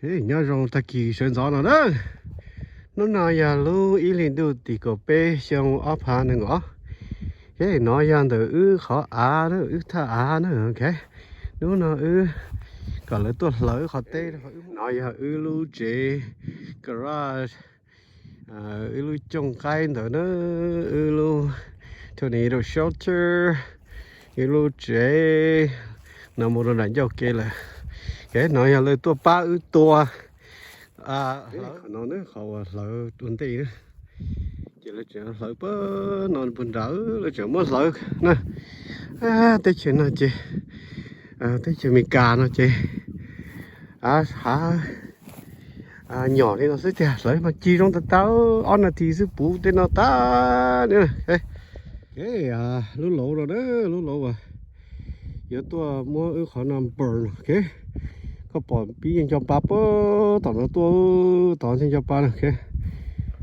Nyob zoo tag kis sawv ntxov no na. Hnub no yog lub ib hlis ntuj tim kaum peb xyoo ob phav nees nkaum. Ces no yog ntawm wb qhov av na, wb thaj av na, ok. Hnub no wb kom lawv tuaj hlawv qhov teb. No yog wb lub tsev garage, wb lub cooj qaib ntawd na, wb lub tornado shelter, wb lub tsev no mus rau nram ncauj ke lawm. Ok, no yog lawv tuaj pab wb tua. Qhov no na, qhov uas hlawv ua ntej na, ces lawv tseem hlawv puag no puag nrad, lawv tseem muab hlawv na. Teb chaws no ces, teb chaws Amelikas no ces hav nyom li no xwb tiag, hlawv mas ci zoo tas tas, ob nas this xwb puv tej no tag li. Lub lauv no na, lub lauv uas yuav tuaj muab wb qhov no burn, ok. Koj pom pib yeej nco pa puag tom no tuaj, tom yeej nco pa na, ok.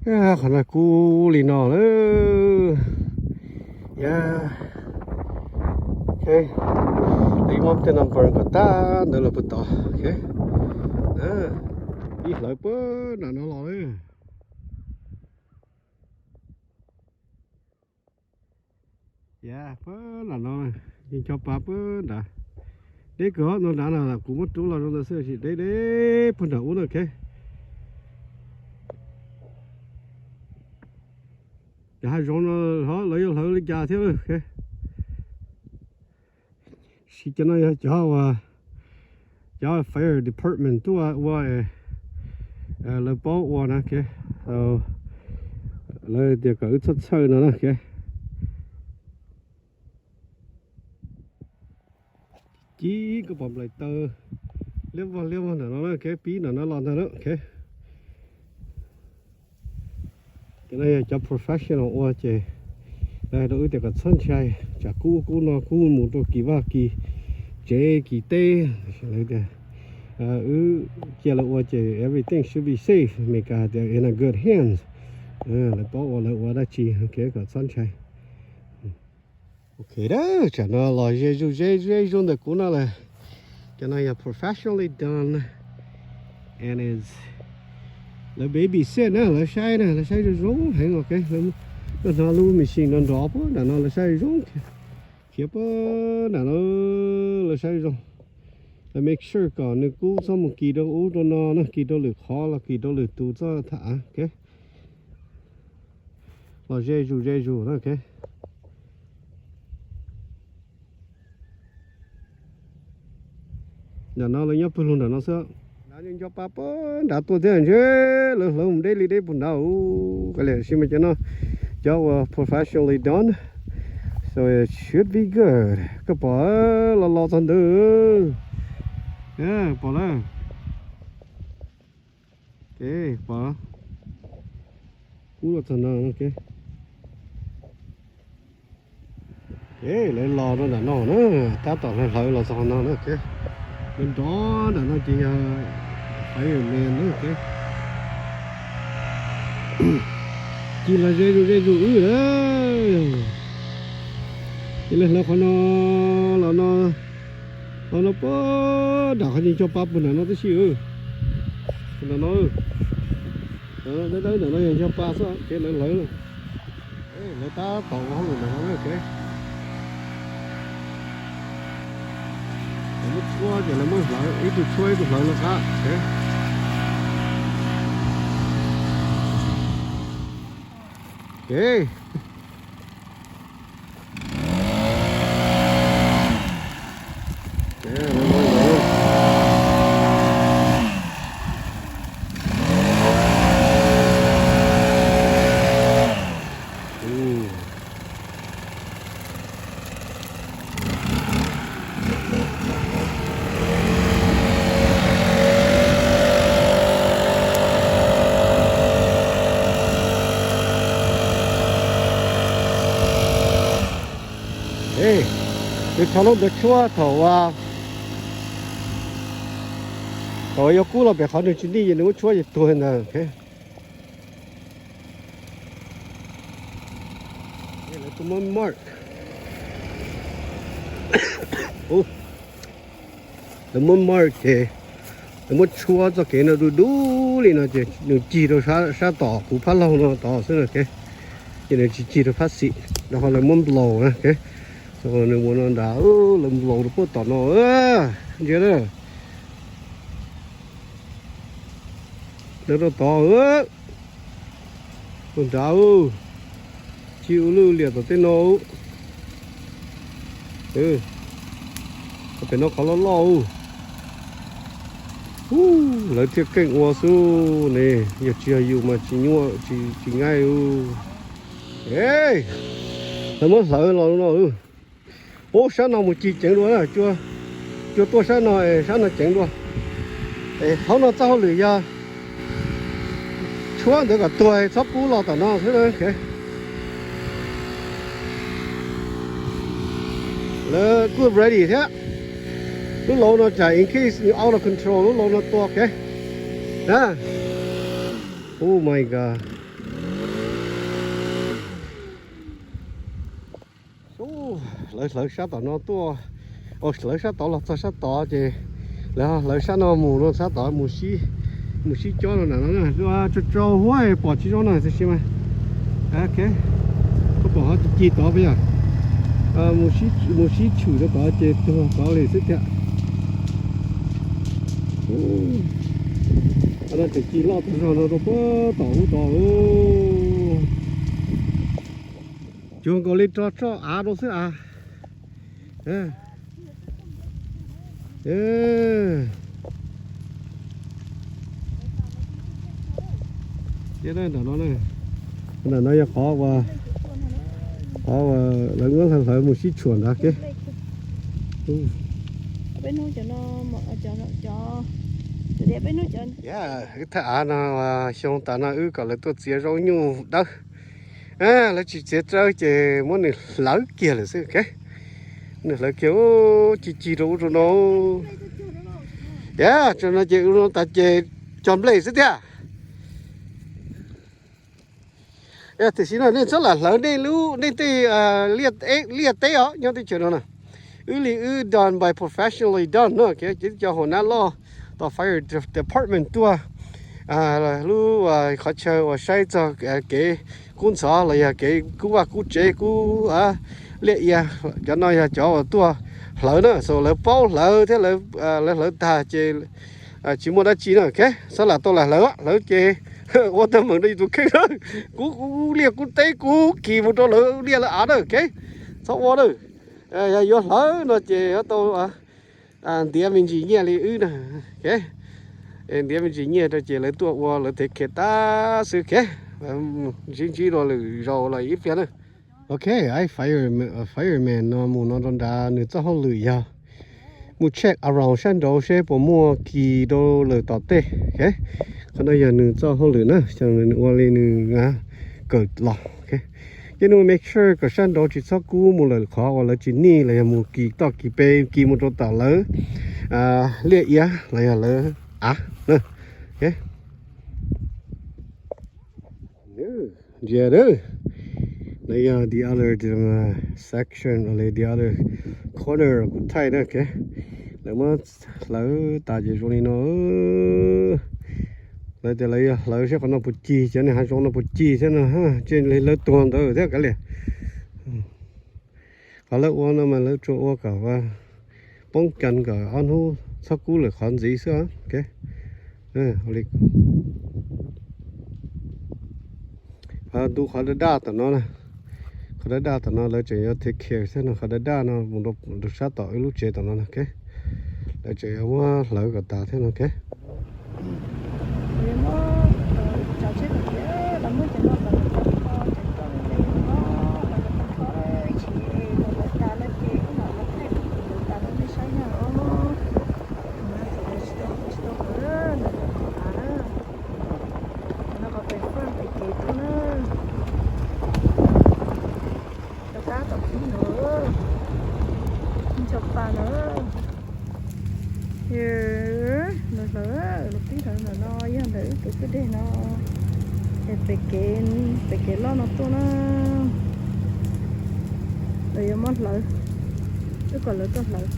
Qhov no kub li no lawm. Peb muab tej no burn kom tag ntawd los puag tod, ok. Pib hlawv puag nram no los lawm. Puag nram no, yeej nco pa puag nrad. Deb kawg no nrad no, kuv muab rub los zoo ntawd xwb, deb deb puag nram ub na, ok. Cov hav zoov no lawv yuav hlawv li cas thiab lawm, ok. Sis cov no yog cov uas cov fire department tuaj ua, lawv paub ua na, ok. Lawv tias kom wb txhob txhawj no na, ok. Ci koj pom nplaim taw liab vog liab vog nram no na, ok, pib nram no los ntag na, ok. Cov no yog cov professional ua ces lawv hais rau wb tias kom txhob ntshai, tsam kub kub no kub mus rau kis vaj kis tsev kis teb. Lawv tias wb cia lawv ua ces everything should be safe, Amelikas hais tias in a good hands. Lawv paub ua lawv ua dab tsi, ok, kom txhob ntshai. Ok, tsam no los ze zuj ze zuj ze zuj ntawm kuv no lawm. Cov no yog professionally done and is lawv babysit na, lawv saib na, lawv saib zoo zoo heev, ok. Lawv hnov lub machine no nrov puag nram no, lawv saib zoo khiav puag nram no, lawv saib zoo. Lawv make sure kom nws kub txhob mus kis rau ub rau no na, kis rau lwm qhov los kis rau lwm tus txoj tham, ok. Los ze zus ze zus na, ok. Nram no lawv nyob pawg lug nram no xwb. Nrad nco pa puag nrad tuaj thiab ntshe lawv hlawv mus deb li deb puag nrad. Kav liam, sis mas cov no cov uas professionally done, so it should be good. Koj pom, los los txog ntawd, pom lawm. Pom, kub los txog no, ok. Lawv los rau nram no na, tab tom hlawv hlawv los txog no na, ok. Nrov nrov nram no ces yog fireman na, ok. Ci los ze zus ze zus wb lawm. Ces lawv hlawv qhov no los no, qhov no puag nram qhov yeej nco pa puag nram no tib si. Puag nram no, dawb dawb nram no yog nco pa xwb ces lawv hlawv. Lawv tab tom ua hauj lwm ntawm no na, ok. Lawv muab tshuab ces lawv muab hlawv, ib tug tshuab ib tug hlawv no qab, ok. Ok. Nws rho lub ntawd tshuab thaum, thaum yog kub los pem qhov nws tsis nij ces nws muab tshuab ces tuag ntawd. Lawv tuaj muab mark, lawv muab mark ces Lawv muab tshuab txoj kev no du du li no ces nws cig rau sab tom kuv phab laug no tod xwb na. Ces nws tsis cig rau phab xis, rau qhov lawv muab nplaus na. Nws mus no nrad, lawv nplaus rau puag tom no. Ntsia na, lawv rau tod, puag nrad, cig ua luj liam tom tej no. Pem no qhov loj loj. Lawv thiaj keej ua xwb ne, yog tsis yog yus mas tsis nyuaj, tsis nqaij. Lawv muab hlawv los no. Ub, sab no mus cig ceev dua na, cua tuaj sab no, sab no ceev dua. Hauv no txoj hauj lwm yog tshuab ntawd kom tuag txhob kub los tom no xwb. Lawv kuj ready thiab. Lub laus no tsam in case out of control, lub laus no tua kev. Oh my god. Lawv hlawv sab tom no tuaj, hlawv sab tod los txog sab tod ces lawv hlawv sab no mus no sab tod mus sib cob no na. Tso tso huab pom tsis zoo na, tab sis mas koj pom ho cig tod puas yog? Mus sib tshwm rau tod ces tuag tod li xwb thiab. No tseem cig loj tag zog no rau puag tom ub tod. Cuag nkaus li rog roj av rau xwb av. Nram no, nram no yog qhov, qhov lawv muab hlawv mus sib tshuam ntawd kev. Wb thaj av no xyoo tas no wb kom lawv tuaj txiav zaub nyuj dawb. Lawv tsis txiav dawb ces muab nws hlawv kiag lawm xwb. Nws hlawv kiag, cig cig rau ub rau no. Yog tso no ces ub no tas ces cog nplej xwb tiag. Tiam sis no nej txhob lam hlawv nej lub, nej tej liaj teb os nyob teb chaws no na. Wb li wb done by professionally done no, ces cov hauv nab loj tom fire department tuaj lub qhov chaw uas saib txog kev kub ntxhov los yog kev kub vaj kub tsev kub liaj ia. Cov no yog cov uas tuaj hlawv na, so lawv paub hlawv thiab lawv hlawv tag ces tsis muaj dab tsi na. Txhob lam tau lam hlawv, hlawv ces ua teeb meem rau yus tus kheej na. Kub liaj kub teb kub kis mus rau lawv liaj lawv av na. Txhob ua na. Yog yuav hlawv no ces yuav tau ntiav me ntsis nyiaj li wb na. Ntiav me ntsis nyiaj rau ces lawv tuaj ua lawv thev khiav tag xwb. Ntsib ntsib dua lwm zaus los ib pliag na. Ok, fireman no mus no rau nrad, nws txoj hauj lwm yog mus check around sab nraud seb puas muaj kis rau lawm tom tej. Qhov no yog nws txoj hauj lwm na, xyov nws ua li nws kawm los. Ces nws make sure kom sab nraud tsis txhob kub mus lawm qhov uas lawv tsis nij los yog mus kis toj kis pes kis mus rau tom lawv liaj ia los yog lawv av. Ntsia, no yog the other section, the other corner kuv thaij na. Lawv muab hlawv tas ces zoo li no. Lawv tias lawv yog hlawv seb qhov no puas cig, cov niag hav zoov no puas cig thiab no, ces li lawv tuag ntawd thiab kav liam. Qhov lawv ua no mas lawv tsuas ua kom poob kas kom ob hnub txhob kub lawm qhov ntxiv xwb. Ntu qhov daj daj tom no na, qhov daj daj tom no lawv tseem yuav take care thiab no, qhov daj daj no mus rau sab tom wb lub tsev tom no na. Lawv tseem yuav muab hlawv kom tas thiab no. Rov qab tom qib no, ncho pa no. Lawv hlawv, lawv pib hlawv ntawm no yog ntawm wb tus kwj deg no. Pem kev, pem kev loj no tuaj na. Lawv yuav muab hlawv, wb kom lawv tuaj hlawv.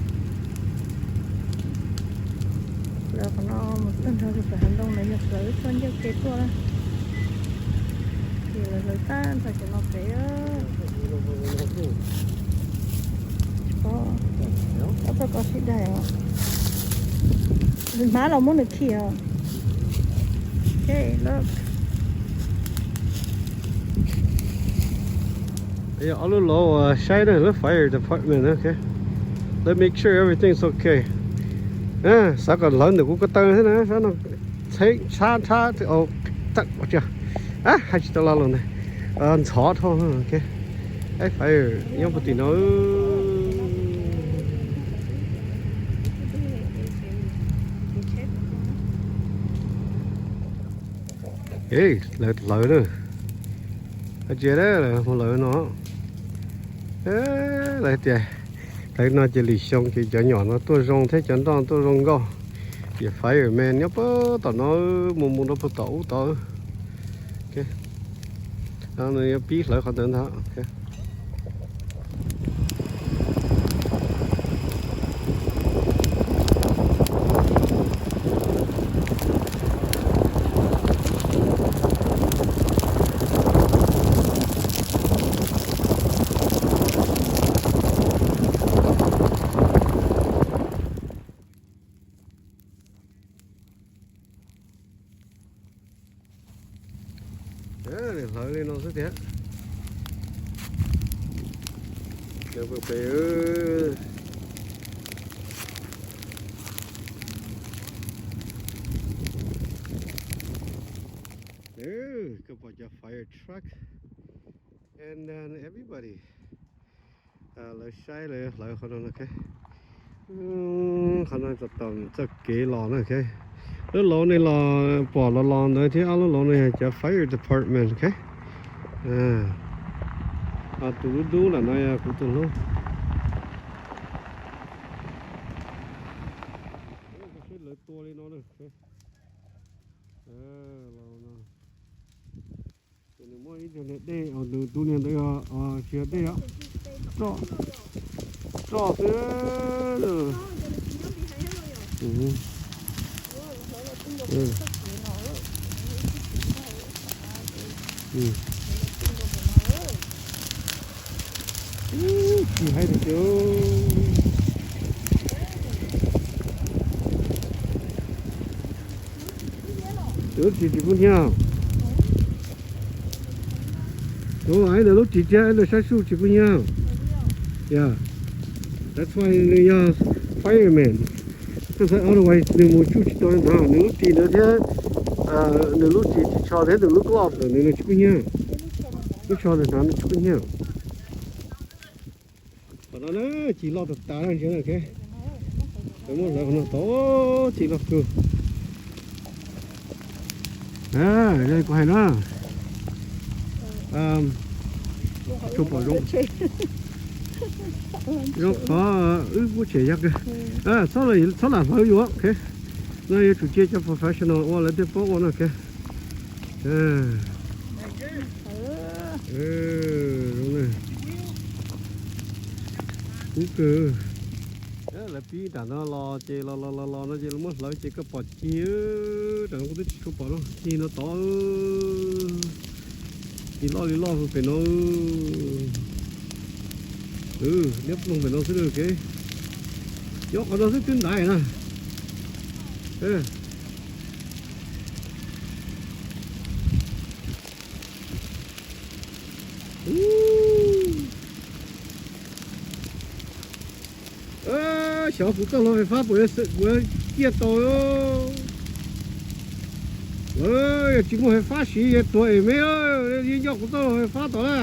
Qhov no mus tag nrho rau pem hav ntoo na, yog lawv tuaj ncauj ke tuaj na. Ces lawv hlawv tag nrho cov no pem. Ob txoj ko sib daig os. Nws hmab los muab nws khi os. Okay, look. Ob lub lov uas saib na, lub fire department, okay. Let's make sure everything's okay. Xav kom hlawv ntawm kuv ko taw thiab na, sab no txheeb tshab tshab, hais tsis tau lo lus ntag. Ntxhov dhau, okay. Fire nyob puag tim no. Lawv hlawv na. Cia lawv mus lawv no. Lawv tias hlawv no ces lwm xyoo ces cov nyom no tuaj zoo thiab cov nroj tuaj zoo nkauj. Ces fireman nyob puag tom no, mus mus rau puag tom ub tod. Nws yuav pib hlawv qhov ntawd ntag. Hlawv li no xwb tiag. Pem pem, koj pom cov fire truck and then everybody. Lawv saib lawv hlawv qhov no no, okay. Qhov no tom tom txoj kev los na, okay. Lub lov no los pom los los ntawd thiab, ob lub lov no yog cov fire department, okay. Tus dub dub lam no yog kuv tus hlub. Seb lawv tua li no na, okay. Los no. Ces nws muaj ib tug niag dej, nws tus niag ntawd yog tsis yog dej os, roj, roj xwb. Tsis hais tias, tus lub tsis tsis pub hnyiab. Tus es nws lub tsis thiab nws sab suj tsis pub hnyiab. Yeah. That's why nws yog fireman. Otherwise nws mus tsuj tsis tau ntawd, nws lub ris ntawd thiab, nws lub ris tsis tsho thiab nws lub gloves ntawd nws tsis pub hnyiab. Lub tsho nws hnav nws tsis pub hnyiab. Qhov no na, ci loj tas tas na, ntsia na, okay. Lawv muab hlawv qhov no tod, ci loj kawg. Kuv hais na, tsuas pom zoo, zoo qhov wb muab tshem yog kawg. Txhob lam hlawv yus, okay. No yuav tsum cia cov professional ua lawv thiaj paub ua no, okay. Kub kawg. Lawv pib nram no los ces los los los los no ces lawv muab hlawv ces koj pom cig, nram no kuv twb tsis tshua pom no, cig no tod. Cig loj li loj pem no. Liab ploog pem no xwb, okay. Nyob qhov no xwb twb ntaiv na. Xyov kuv txoj hlua fais fab puas yuav ciaj tau. Yog tsis muaj fais fab siv yuav tuag es me, yeej nco kuv txoj hlua fais fab tod na.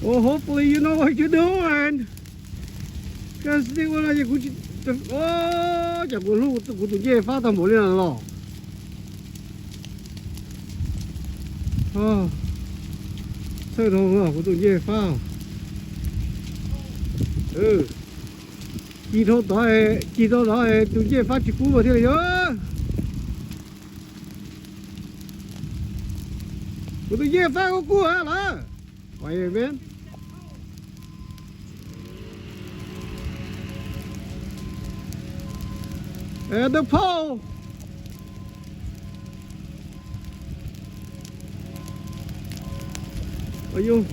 Oh, hopefully you know what you're doing. Koj tsis ua no ces kuv, cas kuv hlub kuv tus ncej fab tag npaum li no los. Txhawj dhau kuv tus ncej fab. Cig dhau tod, cig dhau tod tus ncej fab tsis kub thiaj li yog. Kuv tus ncej fab kub kub lawm. Ua me. Dawb phauj. Yog,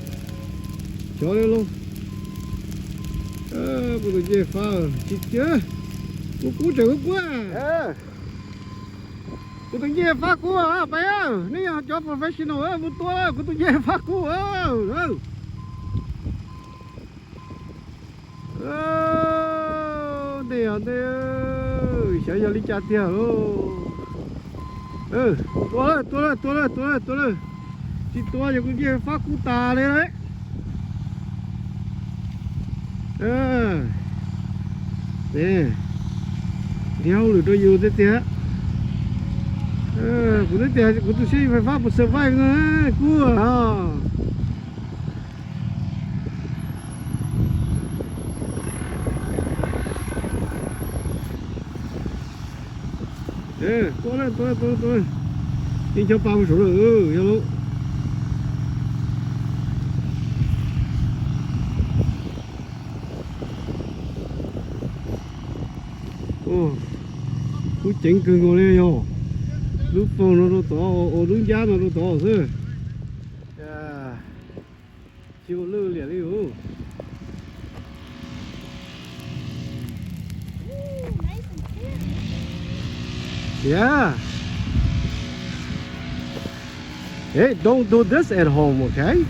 xyov li lauj. Kuv tus ncej fab tsis tiag, kuv kub tseem kub kub. Kuv tus ncej fab kub pais, nej yog cov professional mus tua, kuv tus ncej fab kub. Ntej ntej, xyov yog li cas tiag lauj. Tua lawm, tua lawm, tua lawm, tua lawm, tua lawm. Tsis tua yog kuv ncej fab kub tas li lawm. Nrhiav hauj lwm rau yus thiab tiag. Kuv twb tias kuv tus siab fais fab puas survive no, kub. Tua, tua, tua, tua. Ib ncho pa mus saum lawm, yog lauj. Kub ceev kawg nkaus li yog. Lub foos no rau tod, ua lub ncab no rau tod xwb. Tsis ua lwj liam li us. Yeah. Hey, don't do this at home, okay?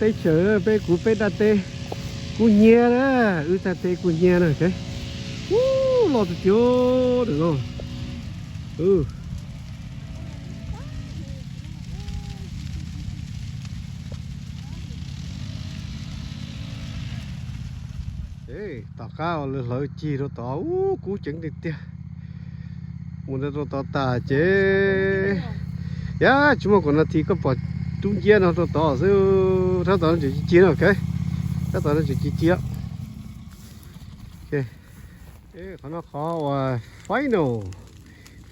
Teb chaws peb, kuv peb daj teb kub hnyiab na, wb daj teb kub hnyiab na. Ub, loj tiag tiag ntawm no. Tom qab lawv hlawv cig rau tod, ub, kub ceev tiag tiag. Mus rau tod tas ces, yam tsis muaj kaum nas this koj pom tub nciab no rau tod xwb. Tab tom no tseem ci ci na, ok. Tab tom no tseem ci ci. Qhov no qhov uas final,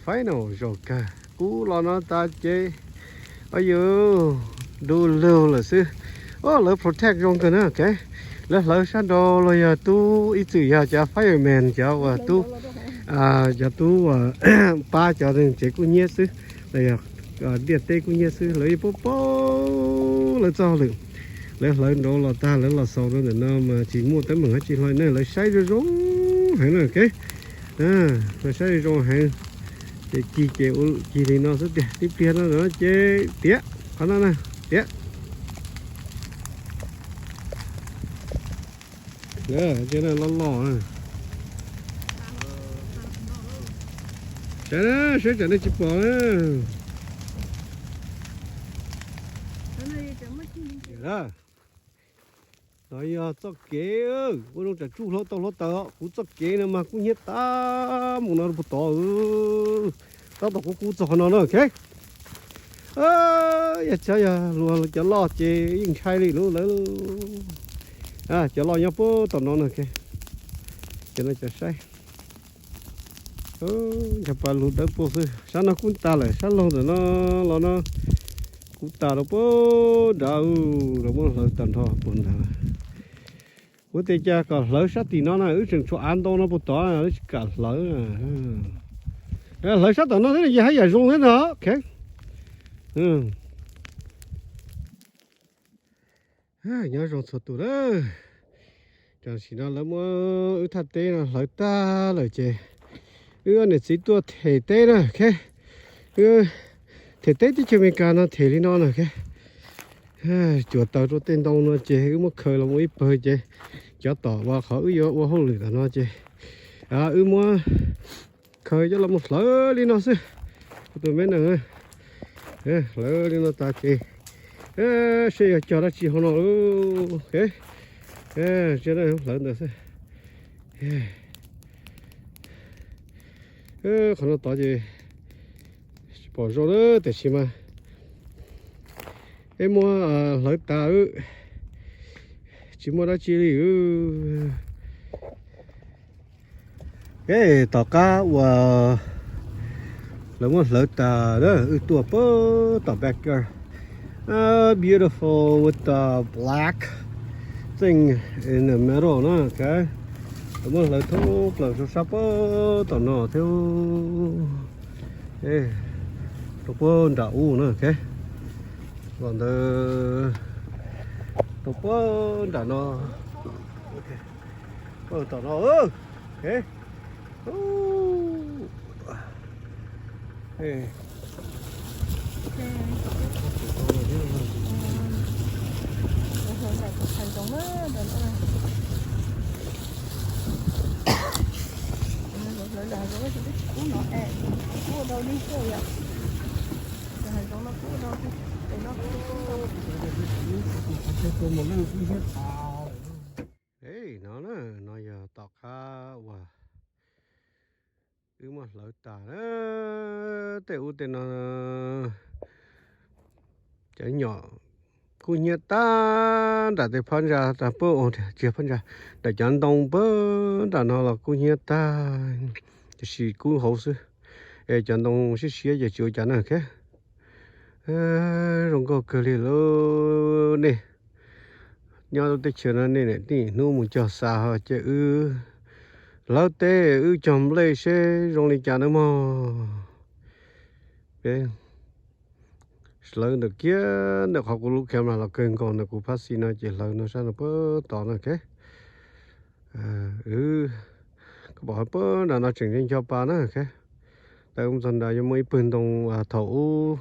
final zaum kawg kub los no tas ces, o yus, du lug lawm xwb. Lawv protect zoo kawg na, ok. Lawv hlawv sab nraud los yog tub ib txwm yog cov fireman, cov uas tub, cov tub pab cov tsev kub hnyiab xwb, los yog ntiaj teb kub hnyiab xwb, lawv yeej paub paub lawv txoj hauj lwm. Lawv hlawv nraud los tag lawv los xaus rau ntawm no mas tsis muaj teeb meem dab tsi hlo ne, lawv saib zoo zoo heev na, ok. Lawv saib zoo zoo heev. Ces cig ces ua cig li no xwb tiag, tib pliag no ces tiav qhov no na, tiav. Loj loj. Saib na, saib tsam nej tsis pom na. No yog txoj kev, ua zoo tsam tsuj hlo tau hluav taws os. Kuv txoj kev no mas kub hnyiab tag mus no puag tod. Tab tom kuv kub txog qhov no na, ok. Yog txhob yog luag cov loj ces yeej ntshai li lawv. Cov loj nyob puag tom no na, ok. Cov no cov saib. Ntshe pa lug dawb paug xwb, sab no kub tas lawm, sab laug ntawm no los no kub tas rau puag nrad, lawv muab hlawv tag nrho puag nrad. Kuv tias cas kom hlawv sab tim no na, wb tseem tshuav av ntau no puag tod, wb tsis kam hlawv. Hlawv sab tom no thiab ces haj yam zoo thiab ntag, ok. Nyob zoo txhua tus na. Tam sim no lawv muab wb thaj teb no hlawv tag lawm ces wb niam txiv tuaj them teb na, ok. Wb them teb teb chaws Amelikas no them li no na, ok. Cuam taws rau tej ntoo no ces wb muab khaws los mus ib pawg ces cov tom uas qhov wb yuav ua hauj lwm tom no ces wb muab khaws coj los mus hlawv li no xwb. Kuv tus me nees hlawv li no tas ces seb yog cog dab tsi hauv no lauj. Hlawv ntawd xwb. Qhov no tod ces tsis pom zoo na, tiam sis mas peb muab hlawv tas, tsis muaj dab tsi li. Tom qab uas lawv muab hlawv tas na, wb tuaj puag tom backyard, Ah, beautiful with the black thing in the middle na, okay. Lawv muab hlawv thoob plaws rau sab puag tom no thiab. Rau puag nram ub na, okay. Los ntawd rau puag nram no. Puag tom no, okay. Ej, no na, no yog tom qab uas wb muab hlawv tas na, tej ub tej no. Cov nyom kub hnyiab tag nram tej phab ntsa, tag puag, tsis phab ntsa, nram cov ntoo puag nram no los kub hnyiab tag, tiam sis kub hauv xwb. Es cov ntoo siab siab ces tsis ua cas na, okay. Zoo nkauj kawg li lauj. Nej nyob lub teb chaws no nej niam tij hnub mus cog xa ho cia wb hlawv teb wb cog nplej seb zoo li cas na mog. Hlawv ntawm kiag ntawm qhov kuv lub camera los kawg nkaus ntawm kuv phab xis no ces hlawv no sab no puag tod na, okay. Koj pom qhov puag nram no tseem ncho pa na, okay. Tawm mus txog nrad yuav muaj ib pawg ntoo thaum ub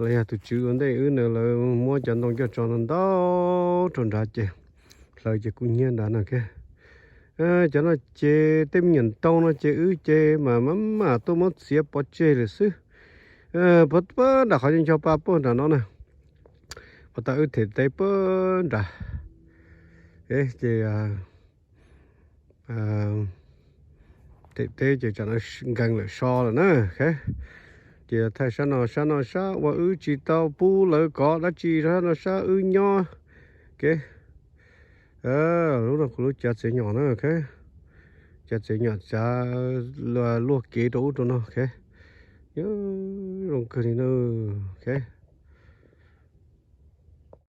los yog tus tswv ua ntej wb na lawv muab cov ntoo coj tso no ntau rau nrad ces hlawv ces kub hnyiab nrad na, okay. Cov no ces tej me nyuam ntoo no ces wb ces mas mam mam tuaj muab txiav pov tseg lawm xwb. Puag nram qhov ncho pa puag nram no na, puag ta wb them teb puag nrad. Ces them teb ces tsam no nkees lawm so lawm na, okay. Ces thaij sab no, sab no sab uas wb tsis tau pub lawv kov dab tsi, sab no sab wb nyob, okay. Lub no kuv lub cav txiav nyom na, okay. Cav txiav nyom txav luag kev rau ub rau no, okay. Zoo kawg li na, okay.